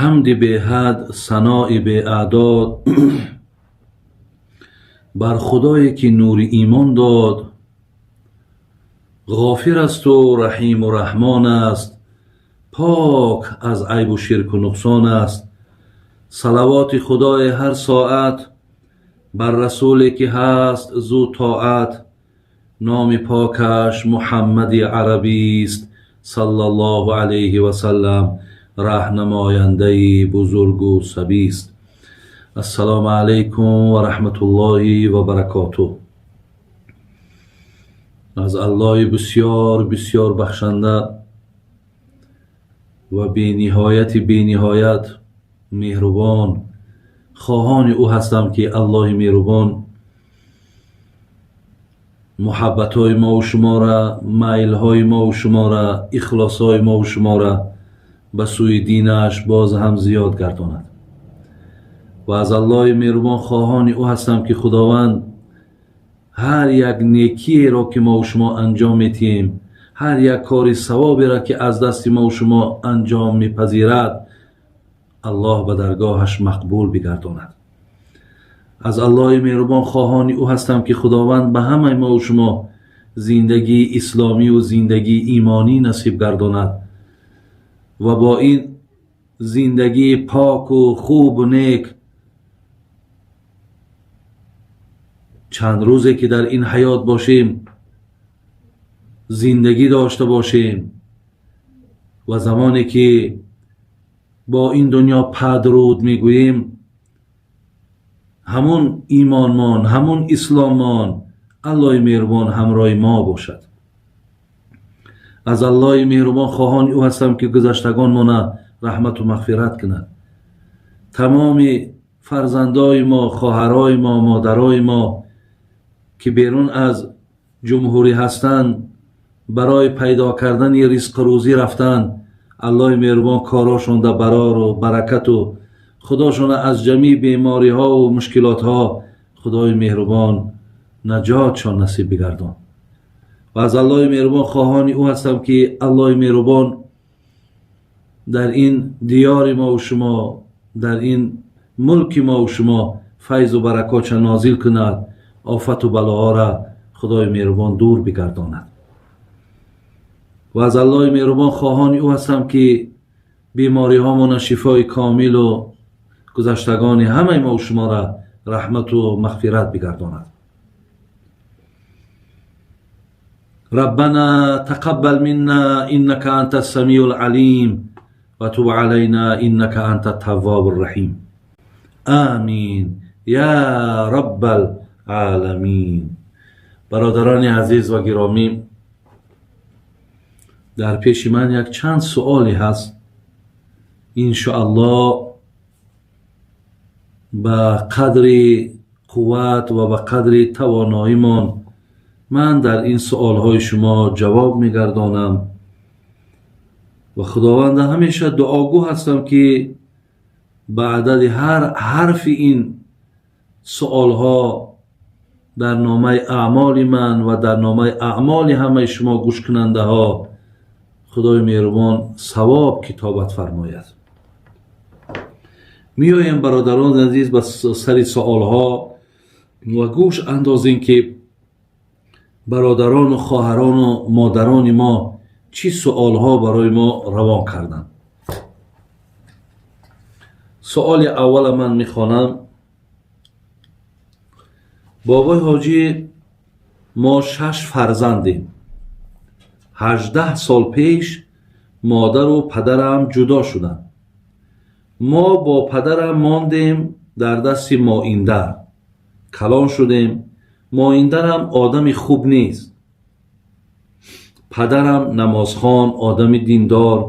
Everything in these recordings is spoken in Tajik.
Ҳамди беҳад, санои беаъдод бар Худое, ки нури имон дод. Ғофир асту раҳиму раҳмон аст, пок аз айбу ширку нуқсон аст. Салавоти Худои ҳар соат бар расуле, ки ҳаст зу тоат, номи покаш Муҳаммади арабист, саллаллоҳу алайҳи васаллам, раҳнамояндаи бузургу сабист. Ассалому алайкум ва раҳматуллоҳи ва баракотуҳ. Аз Аллоҳи бисёр бисёр бахшанда ва бениҳояти бениҳоят меҳрубон хоҳони ӯ ҳастам, ки Аллоҳи меҳрубон муҳаббатҳои мову шумора, майлҳои мову шумора, ихлосҳои мову шумора ба сӯи динаш боз ҳам зиёд гардонад. Ва аз Аллоҳи меҳрубон хоҳони ӯ ҳастам, ки Худованд ҳар як некиеро, ки мову шумо анҷом метиҳем, ҳар як кори савоберо, ки аз дасти мову шумо анҷом мепазирад, Аллоҳ ба даргоҳаш мақбул бигардонад. Аз Аллоҳи меҳрубон хоҳони ӯ ҳастам, ки Худованд ба ҳамаи мову шумо зиндагии исломию зиндагии имонӣ насиб гардонад ва бо ин зиндагии поку хубу нек чанд рӯзе, ки дар ин ҳаёт бошем, зиндагӣ дошта бошем ва замоне ки бо ин дунё падруд мегӯем, ҳамун имонмон, ҳамун исломмон, Аллоҳи меҳрубон ҳамроҳи мо бошад. Аз Аллоҳи меҳрубон хоҳони ӯ ҳастам, ки гузаштагонмона раҳмату мағфират кунад. Тамоми фарзандои мо, хоҳарои мо, модарои мо, ки берун аз ҷумҳурӣ ҳастанд, барои пайдо кардани ризқу рӯзӣ рафтанд, Аллоҳи меҳрубон корошонда барору баракату худошона аз ҷамеи бемориҳову мушкилотҳо Худои меҳрубон наҷотшон насиб бигардон. Ва аз Аллоҳи меҳрубон хоҳони ӯ ҳастам, ки Аллоҳи меҳрубон дар ин диёри мову шумо, дар ин мулки мову шумо файзу баракотша нозил кунад, офату балоҳоро Худои меҳрубон дур бигардонад. Ва аз Аллоҳи меҳрубон хоҳони ӯ ҳастам, ки бемориҳомона шифои комилу гузаштагони ҳамаи мову шуморо раҳмату мағфират бигардонад. Раббана тақаббал минна иннака анта самиу алим ва туб алайна иннака анта таввобу раҳим. Амин я раббал аламин. Бародарони азиз ва гиромӣ, дар пеши ман як чанд суоле ҳаст. Иншоаллоҳ, ба қадри қувват ва ба қадри тавоноимон ман дар ин суолҳои шумо ҷавоб мегардонам ва Худованда ҳамеша дуогӯ ҳастам, ки ба адади ҳар ҳарфи ин суолҳо дар номаи аъмоли ман ва дар номаи аъмоли ҳамаи шумо гӯшкунандаҳо Худои меҳрубон савоб китобат фармояд. Меоем, бародарони азиз, ба сари суолҳо ва гӯш андозем, ки бародарону хоҳарону модарони мо чӣ суолҳо барои мо равон карданд. Суоли аввала ман мехонам. Бобои ҳоҷӣ, мо шаш фарзандем. 18 сол пеш модару падарам ҷудо шуданд. Мо бо падарам мондем, дар дасти моиндар калон шудем. Моиндарам одами хуб нест. Падарам намозхон, одами диндор,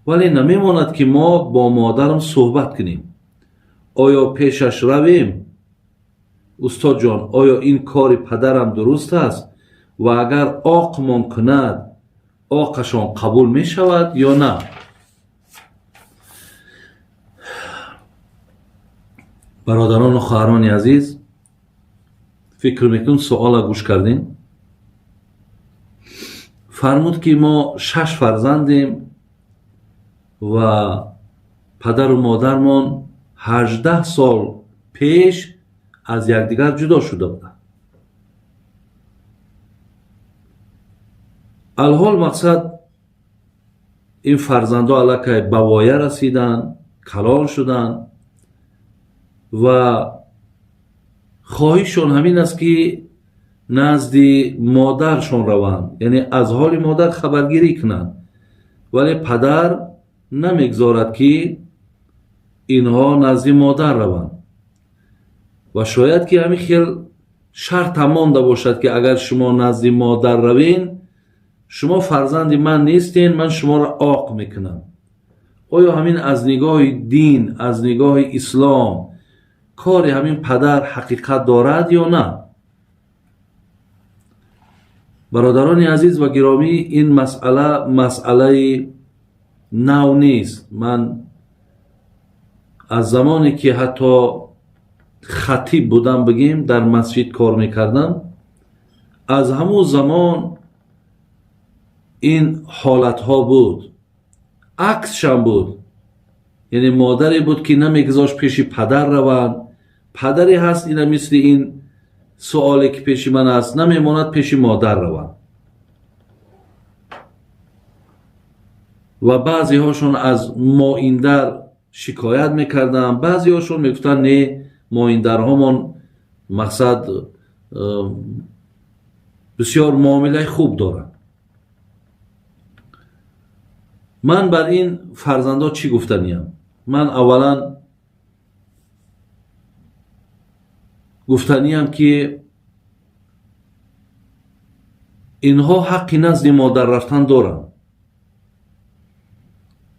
вале намемонад, ки мо бо модарам суҳбат кунем. Оё пешаш равем? Устодҷон, оё ин кори падарам дуруст аст ва агар оқмон кунад, оқашон қабул мешавад ё на? Бародарону хоҳарони азиз, фикр мекунам, суола гӯш кардем. Фармуд, ки мо шаш фарзандем ва Падару модармон 18 сол пеш аз якдигар ҷудо шуда буданд. Алҳол мақсад ин фарзандо аллакай ба воя расиданд, калон шуданд ва хоҳишшон ҳамин аст, ки назди модаршон раванд, яъне аз ҳоли модар хабаргирӣ кунанд, вале падар намегзорад, ки инҳо назди модар раванд. Ва шояд ки ҳамин хел шартам монда бошад, ки агар шумо назди модар равен, шумо фарзанди ман нестен, ман шуморо оқ мекунам. Оё ҳамин аз нигоҳи дин, аз нигоҳи ислом кори ҳамин падар ҳақиқат дорад ё на? Бародарони азиз ва гиромӣ, ин масъала масъалаи нав нест. Ман аз замоне ки ҳатто хатиб будам, бигем, дар масҷид кор мекардам, аз ҳамун замон ин ҳолатҳо буд. Аксшам буд, яъне модаре буд, ки намегузошт пеши падар раванд. Падаре ҳаст, ина мисли ин суоле ки пеши ман аст, намемонад пеши модар раванд. Ва баъзеҳошон аз моиндар шикоят мекарданд, баъзеҳошон мегуфтанд, не, моиндарҳомон мақсад бисёр муомилаи хуб доранд. Ман бар ин фарзандо чӣ гуфтаниям? Ман аввалан гуфтаниям, ки инҳо ҳаққи назди модар рафтан доранд.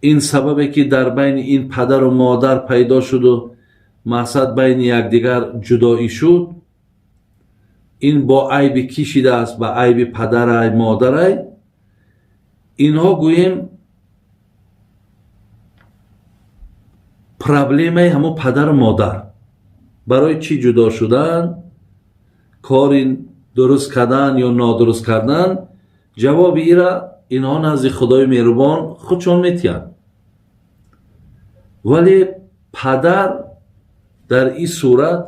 Ин сабабе ки дар байни ин падару модар пайдо шуду мақсад байни якдигар ҷудоӣ шуд, ин бо айби кӣ шидааст? Ба айби падарай, модарай? Инҳо гӯем проблемаи ҳамон падару модар. Барои чӣ ҷудо шудан, кори дуруст кардан ё нодуруст кардан, ҷавоби ира инҳо назди Худои меҳрубон худшон метиҳанд. Вале падар дар ин сурат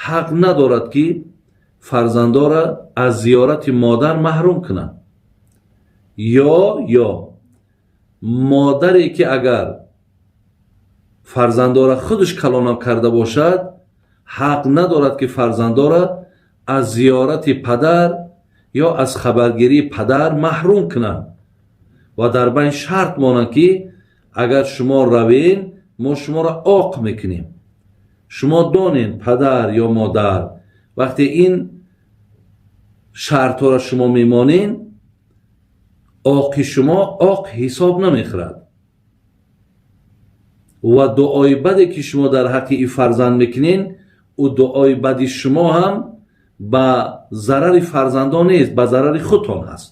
ҳақ надорад, ки фарзандора аз зиёрати модар маҳрум кунад. Ё модаре ки агар фарзандора худаш калонам карда бошад, ҳақ надорад, ки фарзандора аз зиёрати падар ё аз хабаргирии падар маҳрум кунад ва дар байн шарт монанд, ки агар шумо равен, мо шуморо оқ мекунем. Шумо донен, падар ё модар, вақте ин шартҳоро шумо мемонен, оқи шумо оқ ҳисоб намехӯрад ва дуои баде ки шумо дар ҳаққи ин фарзанд мекунен, ӯ дуои бади шумо ҳам ба зарари фарзандон нест, ба зарари худтон ҳаст.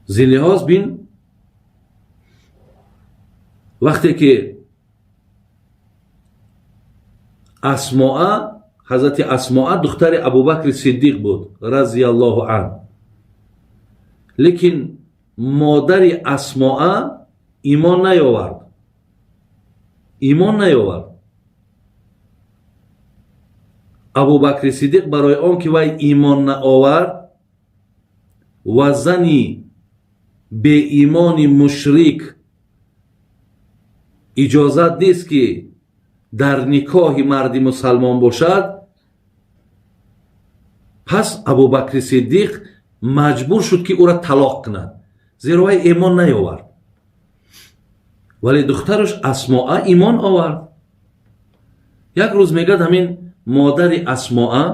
Зин лиҳоз бин, вақте ки Асмоа, ҳазрати Асмоа духтари Абубакри Сиддиқ буд разияллоҳу ан, лекин модари Асмоа имон наёвард, имон наёвард. Абубакри Сиддиқ барои он ки вай имон наовард ва зани беимони мушрик иҷозат нест, ки дар никоҳи марди мусалмон бошад, пас Абубакри Сиддиқ маҷбур шуд, ки ӯра талоқ кунад, зеро вай имон наёвард. Вале духтараш Асмоа имон овард. Як рӯз мегӯяд, ҳамин модари Асмоа,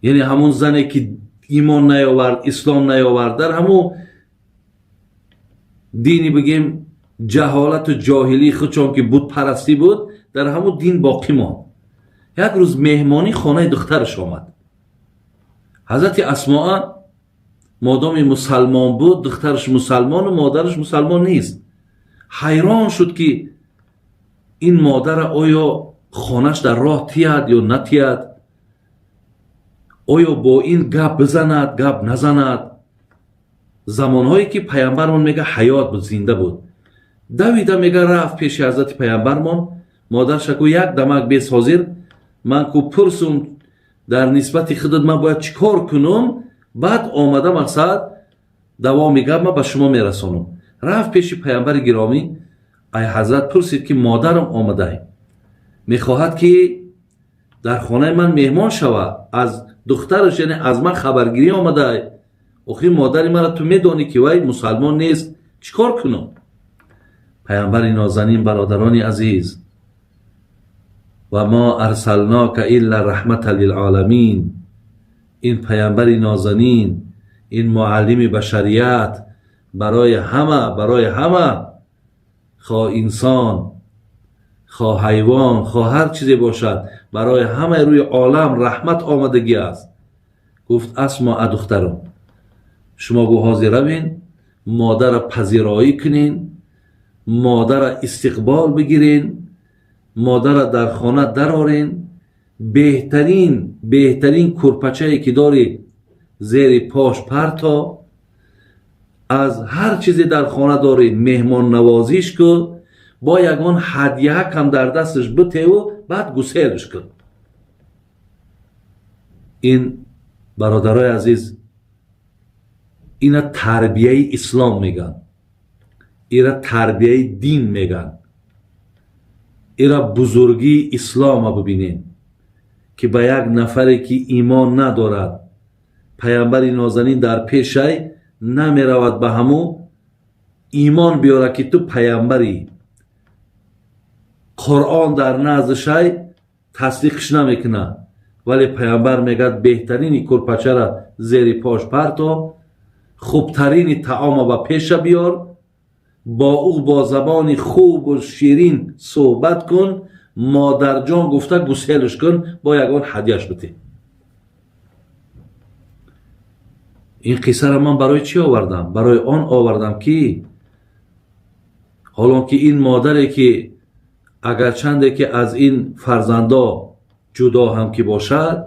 яъне ҳамун зане ки имон наёвард, ислом наёвард, дар ҳамун дини бигем ҷаҳолату ҷоҳилии худшон, ки бутпарастӣ буд, дар ҳамун дин боқӣ монд. Як рӯз меҳмонӣ хонаи духтараш омад. Ҳазрати Асмоа модоми мусалмон буд, духтараш мусалмону модараш мусалмон нест, ҳайрон шуд, ки ин модара оё хонаш дар роҳ тияд ё натияд, оё бо ин гап бизанад, гап назанад. Замонҳое ки паямбармон мега ҳаёт буд, зинда буд, давида мега рафт пеши ҳазрати паямбармон. Модарша ку як дамак бес, ҳозир ман ку пурсум дар нисбати худат, ман бояд чӣ кор кунум, баъд омада мақсад давоми гап ман ба шумо мерасонам. Рафт пеши паямбари гиромӣ, ай ҳазрат пурсид, ки модарам омадай, мехоҳад ки дар хонаи ман меҳмон шавад, аз духтараш, яъне аз ман хабаргирӣ омадай. Охир модари маро ту медонӣ, ки вай мусалмон нест, чӣ кор кунам? Паямбари нозанин, бародарони азиз, ва мо арсалнока илла раҳмата лилоламин, ин паямбари нозанин, ин муаллими башарият барои ҳама, барои ҳама, хоҳ инсон, хоҳ ҳайвон, хоҳ ҳар чизе бошад, барои ҳамаи рӯи олам раҳмат омадагӣ аст. Гуфт: «Асмо, а духтаром, шумо гу ҳозир равен, модарра пазироӣ кунен, модарра истиқбол бигирен, модарра дар хона дарорен, беҳтарин, беҳтарин курпачае ки дорӣ, зери пош парто, аз ҳар чизе дар хона дорӣ меҳмоннавозиш кун, бо ягон ҳадяҳакам дар дасташ битеву баъд гуселш кун». Ин, бародарои азиз, ина тарбияи ислом мегӯянд, ира тарбияи дин мегӯянд, ира бузургии ислома бибинем, ки ба як нафаре ки имон надорад, паямбари нозанин дар пешай намеравад, ба ҳамӯ имон биёрад, ки ту паямбарӣ, Қуръон дар наздшай тасдиқш намекунад, вале паямбар мегӯяд: беҳтарини курпачара зери пош парто, хубтарини таома ба пеша биёр, бо ӯ бо забони хубу ширин суҳбат кун, модарҷон гуфта гуселш кун, бо ягон ҳадияш бите. Ин қиссаро ман барои чӣ овардам? Барои он овардам, ки ҳолон ки ин модаре ки агарчанде ки аз ин фарзандо ҷудо ҳам ки бошад,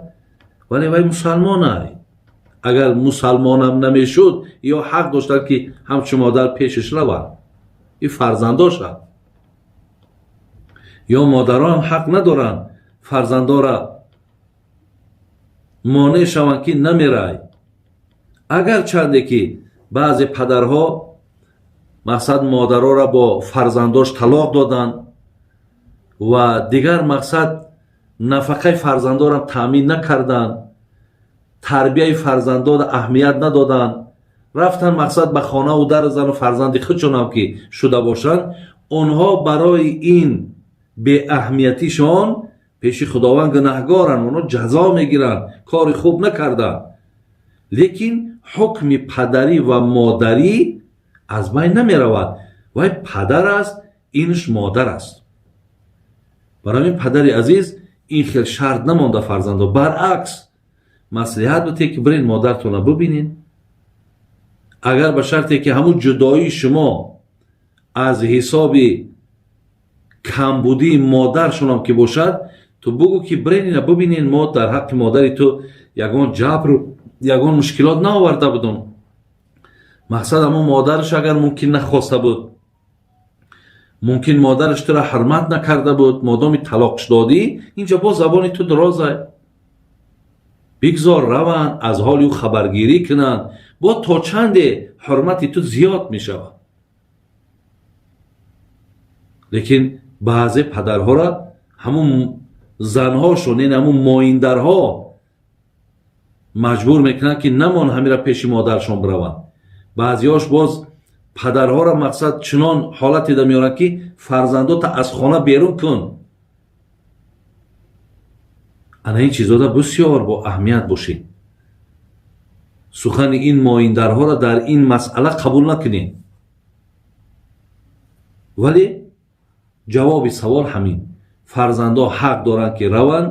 вале вай мусалмонай. Агар мусалмонам намешуд, ё ҳақ доштанд, ки ҳамчун модар пешаш равад, ин фарзандошад. Ё модарон ҳақ надоранд фарзандора монеъ шаванд, ки намерай? Агарчанде ки баъзе падарҳо мақсад модароро бо фарзандош талоқ доданд ва дигар мақсад нафақаи фарзандорам таъмин накарданд, тарбияи фарзандоро аҳамият надоданд, рафтан мақсад ба хонаву дар зану фарзанди худшонам ки шуда бошанд, онҳо барои ин беаҳамиятишон пеши Худованд гунаҳгоранд, онҳо ҷазо мегиранд, кори хуб накарданд. Лекин ҳукми падарӣ ва модарӣ аз байн намеравад. Вай падар аст, инш модар аст. Барои ҳамин, падари азиз, ин хел шарт намонда фарзандо, баръакс маслиҳат бите, ки бирен модартона бибинен. Агар ба шарте ки ҳамун ҷудоии шумо аз ҳисоби камбудии модаршонам ки бошад, ту бугӯ, ки бирен ина бибинен, мо дар ҳаққи модари ту ягон ҷабру ягон мушкилот наоварда будум. Мақсад, ҳамон модараш агар мумкин нахоста буд, мумкин модараш тура ҳурмат накарда буд, модоми талоқш додӣ, инҷа боз забони ту дарозай, бигзор раванд, аз ҳоли ӯ хабаргирӣ кунанд, бо то чанде ҳурмати ту зиёд мешавад. Лекин баъзе падарҳоро ҳамун занҳошон, яъне ҳамун моиндарҳо маҷбур мекунанд, ки намон ҳамира пеши модаршон бираванд. Баъзеҳош боз падарҳоро мақсад чунон ҳолате да меоранд, ки фарзандота аз хона берун кун. Ана ин чизода бисёр бо аҳамият бошед. Сухани ин моиндарҳоро дар ин масъала қабул накунед. Вале ҷавоби савол ҳамин: фарзандо ҳақ доранд, ки раванд.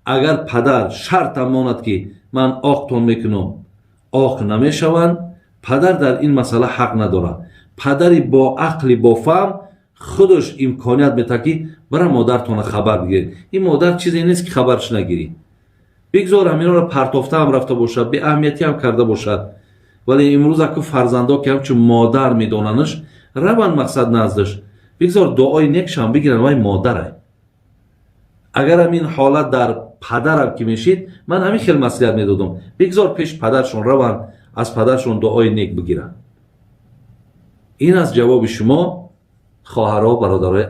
Агар падар шартам монад, ки ман оқтон мекунам, оқ намешаванд, падар дар ин масъала ҳақ надорад. Падари бо ақли бофаҳм худаш имконият метаҳад, ки бара модартона хабар бигиред. Ин модар чизе нест, ки хабарш нагирӣ. Бигзор ҳаминҳоро партофта ҳам рафта бошад, беаҳамиятӣ ҳам карда бошад. Вале имрӯз аку фарзандо, ки ҳамчун модар медонанаш, раванд, мақсад, наздаш, бигзор дуои некшам бигиранд, вай модарай. Агар ҳамин ҳолат дар падарам ки мешид, ман ҳамин хел маслиҳат медодам: бигзор пеш падаршон раванд, аз падаршон дуои нек бигиранд. Ин аст ҷавоби шумо, хоҳаро, бародарои.